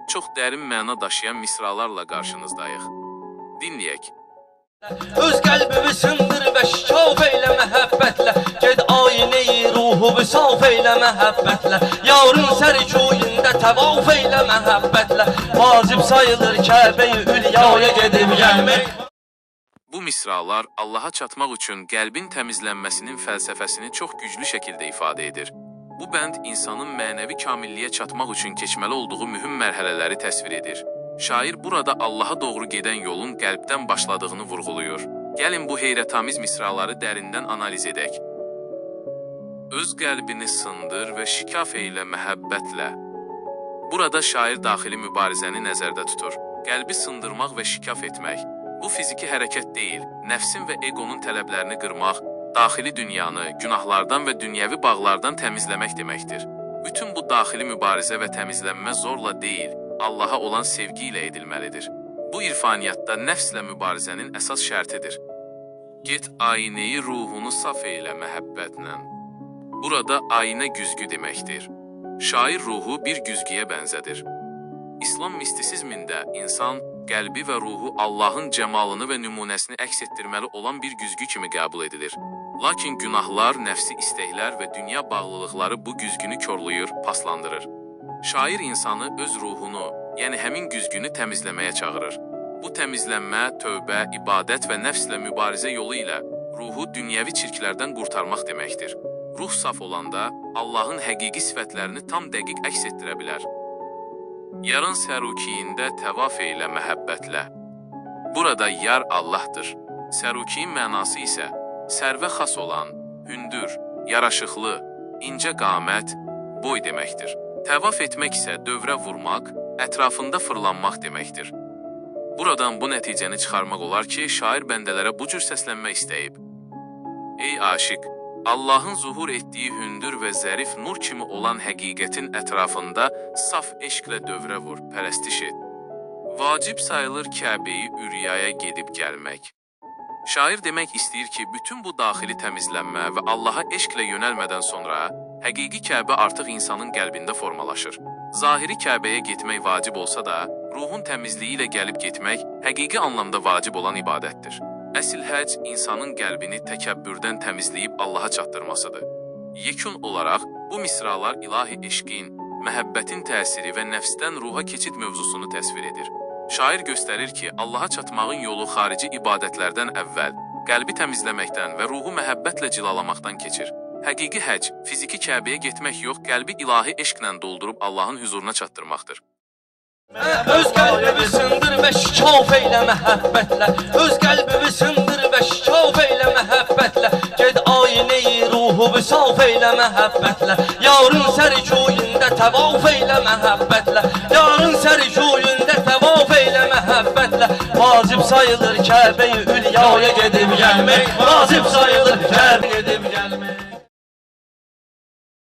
çox dərin məna daşıyan misralarla qarşınızdayıq. Dinləyək. Öz qəlbimi sındır və şikaf eylə məhəbbətlə. Ged ayneyi ruhu saf eylə məhəbbətlə. Yarın sərkuyunda təvaf eylə məhəbbətlə. Vacib sayılır Kəbəyi Ülyaya gedib gəlmək. Bu misralar Allaha çatmaq üçün qəlbin təmizlənməsinin fəlsəfəsini çox güclü şəkildə ifadə edir. Bu bənd insanın mənəvi kamilliyə çatmaq üçün keçməli olduğu mühüm mərhələləri təsvir edir. Şair burada Allaha doğru gedən yolun qəlbdən başladığını vurğuluyur. Gəlin bu heyrətamiz misraları dərindən analiz edək. Öz qəlbini sındır və şikaf eylə məhəbbətlə. Burada şair daxili mübarizəni nəzərdə tutur. Qəlbi sındırmaq və şikaf etmək. Bu fiziki hərəkət deyil, nəfsin və egonun tələblərini qırmaq, daxili dünyanı günahlardan və dünyəvi bağlardan təmizləmək deməkdir. Bütün bu daxili mübarizə və təmizlənmə zorla deyil, Allaha olan sevgi ilə edilməlidir. Bu irfaniyyatda nəfslə mübarizənin əsas şərtidir. Get ayneyi ruhunu saf eylə məhəbbətlə. Burada ayna güzgü deməkdir. Şair ruhu bir güzgüyə bənzədir. İslam mistisizmində insan qəlbi və ruhu Allahın cəmalını və nümunəsini əks etdirməli olan bir güzgü kimi qəbul edilir. Lakin günahlar, nəfsi istəklər və dünya bağlılıqları bu güzgünü korlayır, paslandırır. Şair insanı öz ruhunu, yəni həmin güzgünü təmizləməyə çağırır. Bu təmizlənmə, tövbə, ibadət və nəfslə mübarizə yolu ilə ruhu dünyəvi çirklərdən qurtarmaq deməkdir. Ruh saf olanda Allahın həqiqi sifətlərini tam dəqiq əks etdirə bilər. Yarın sərukiyində təvaf eylə məhəbbətlə. Burada yar Allahdır. Sərukiyin mənası isə sərvə xas olan, hündür, yaraşıqlı, incə qamət, boy deməkdir. Təvaf etmək isə dövrə vurmaq, ətrafında fırlanmaq deməkdir. Buradan bu nəticəni çıxarmaq olar ki, şair bəndələrə bu cür səslənmək istəyib. Ey aşiq, Allahın zuhur etdiyi hündür və zərif nur kimi olan həqiqətin ətrafında saf eşqlə dövrə vur, pərəstiş et. Vacib sayılır Kəbəyi Üryaya gedib gəlmək. Şair demək istəyir ki, bütün bu daxili təmizlənmə və Allaha eşqlə yönəlmədən sonra həqiqi Kəbə artıq insanın qəlbində formalaşır. Zahiri Kəbəyə getmək vacib olsa da, ruhun təmizliyi ilə gəlib getmək həqiqi anlamda vacib olan ibadətdir. Əsl həcc insanın qəlbini təkəbbürdən təmizləyib Allaha çatdırmasıdır. Yekun olaraq bu misralar ilahi eşqin, məhəbbətin təsiri və nəfsdən ruha keçid mövzusunu təsvir edir. Şair göstərir ki, Allaha çatmağın yolu xarici ibadətlərdən əvvəl, qəlbi təmizləməkdən və ruhu məhəbbətlə cilalamaqdan keçir. Həqiqi həcc, fiziki Kəbəyə getmək yox, qəlbi ilahi eşqlə doldurub Allahın hüzuruna çatdırmaqdır. Öz qəlbimi sındır və şikaf eylə məhəbbətlə. Öz qəlbimi sındır və şikaf eylə məhəbbətlə. Ged ayneyi ruhu saf eylə məhəbbətlə. Yarın sərkuyunda təvaf eylə məhəbbətlə. Yarın sərkuyunda təvaf eylə məhəbbətlə. Vacib sayılır Kəbəyi Ülyaya gedib gəlmək. Vacib sayılır Kəbəyə gedib gəlmək.